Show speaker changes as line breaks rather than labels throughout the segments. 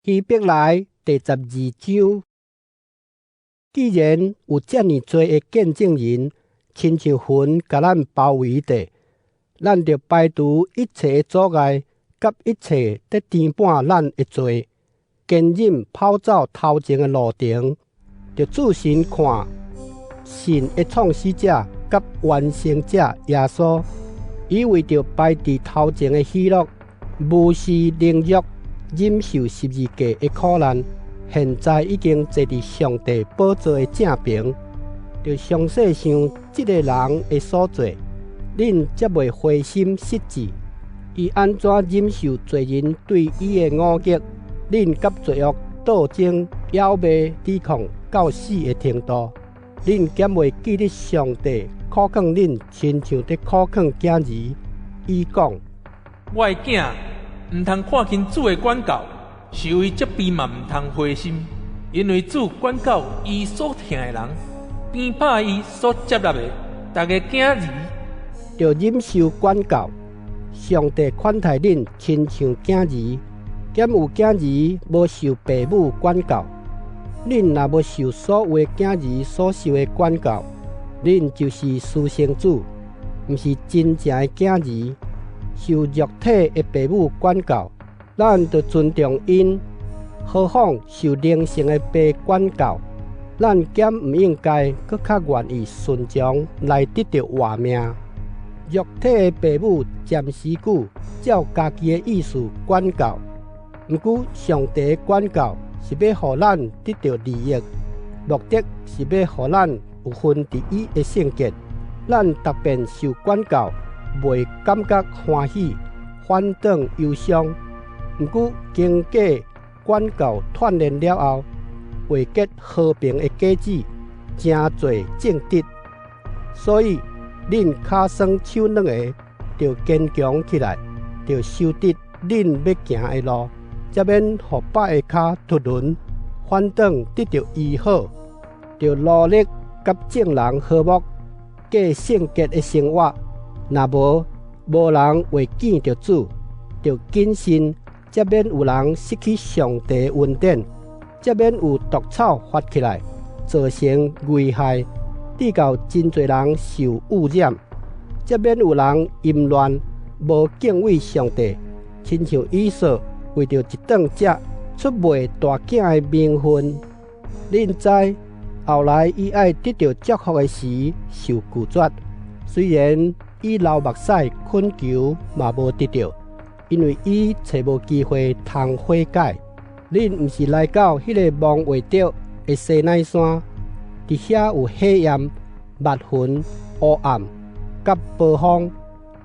希伯來第12章，既然有遮爾濟的見證人，親像雲共咱包圍著，咱著排除一切的阻礙，佮一切佇纏絆咱的罪，堅忍跑走頭前的路程，著注神看信的創始者佮完成者耶穌，伊為著擺佇頭前的喜樂，無視凌辱，忍受十字架的苦難，現在已經坐佇上帝寶座的正爿。著詳細想這个人的所做，恁才袂灰心失志。伊按怎忍受罪人對伊的忤逆？恁佮罪惡鬥爭，猶未抵抗到死的程度。恁敢會記得上帝苦勸恁，親像佇苦勸囝兒？伊講：
我的囝，毋通看輕主的管教，受伊責備嘛毋通灰心，因為主管教伊所疼的人，鞭拍伊所接納的逐个囝兒。
著忍受管教，上帝款待恁，親像囝兒。敢有囝兒無受爸母管教？恁若無受所有的囝兒所受的管教，恁就是私生子，毋是真正的囝兒。受肉體的爸母管教，咱著尊重𪜶；何況受靈性的爸管教，咱敢毋應該閣較願意順從來得著活命？肉體的爸母暫時久照家己的意思管教，毋過上帝的管教是欲予咱得著利益，目的是欲予咱有份佇伊的聖潔。咱逐遍受管教，袂感覺歡喜，反轉憂傷。毋過經過管教鍛鍊了後，會結和平的果子，成做正直。所以，恁跤酸手軟的，著堅強起來，著守直恁欲行的路，才免予百的跤脫輪，反轉得著醫好。著努力佮眾人和睦，過聖潔的生活。若無，無人會見著主。著謹慎，才免有人失去上帝的恩典，才免有毒草發起來，造成危害，致到真濟人受汙染。才免有人淫亂，無敬畏上帝，親像以掃為著一頓食出賣大囝的名分。恁知後來伊愛得著祝福的時受拒絕，雖然伊流目屎懇求嘛無得著，因為伊揣無機會通悔改。恁毋是來到彼个摸袂著的西奈山，佇遐有火焰、密雲、烏暗、佮暴風，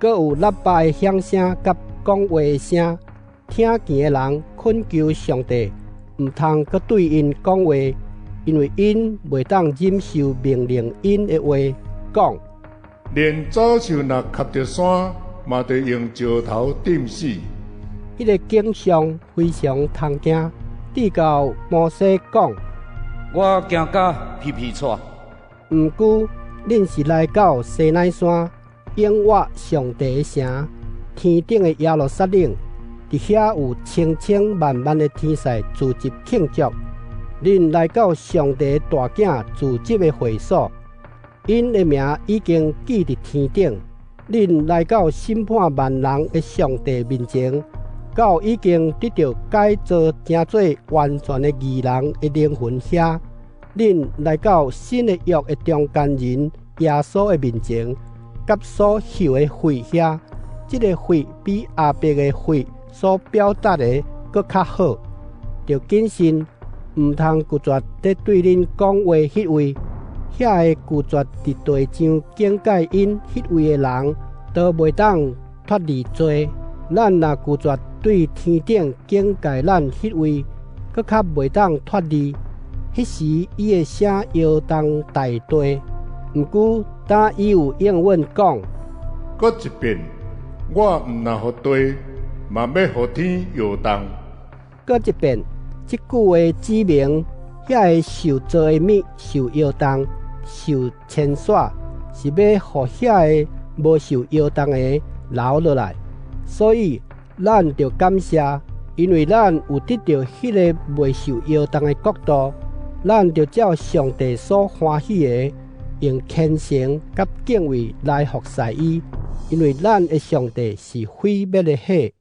閣有喇叭的響聲佮講話的聲。聽見的人懇求上帝，毋通閣對𪜶講話，因為𪜶袂當忍受命令𪜶的話，講：
連走獸若磕著山，嘛著用石頭釘死。
彼个景象非常通驚，致到摩西講：
我驚甲皮皮掣。
毋過，恁是來到西奈山，永活上帝的城，天頂的耶路撒冷，佇遐有千千萬萬的天使聚集慶祝。恁來到上帝大囝聚集的會所，𪜶的名已經記佇天頂。恁來到審判萬人的上帝面前，到已經得著改造成做完全的義人的靈魂遐。恁來到新的約的中間人耶穌的面前，佮所泅的血遐，這个血比亞伯的血所表達的閣較好。著謹慎，毋通拒絕佇對恁講話彼位。遐个拒絕佇地上警戒𪜶彼位的人，都袂當脫離罪。咱若拒絕對天頂警戒咱彼位，閣較袂當脫離。彼時伊的聲搖動大地，毋過今伊有應允講：
閣一遍，我毋但予地，嘛欲予天搖動。
閣一遍，這句話指明遐个受造的物受搖動、受遷徙，是欲予遐个無受搖動的留落來。所以，咱著感謝，因為咱有得著彼个袂受搖動的國度，咱著照上帝所歡喜的，用虔誠佮敬畏來服侍伊，因為咱的上帝是毀滅的火。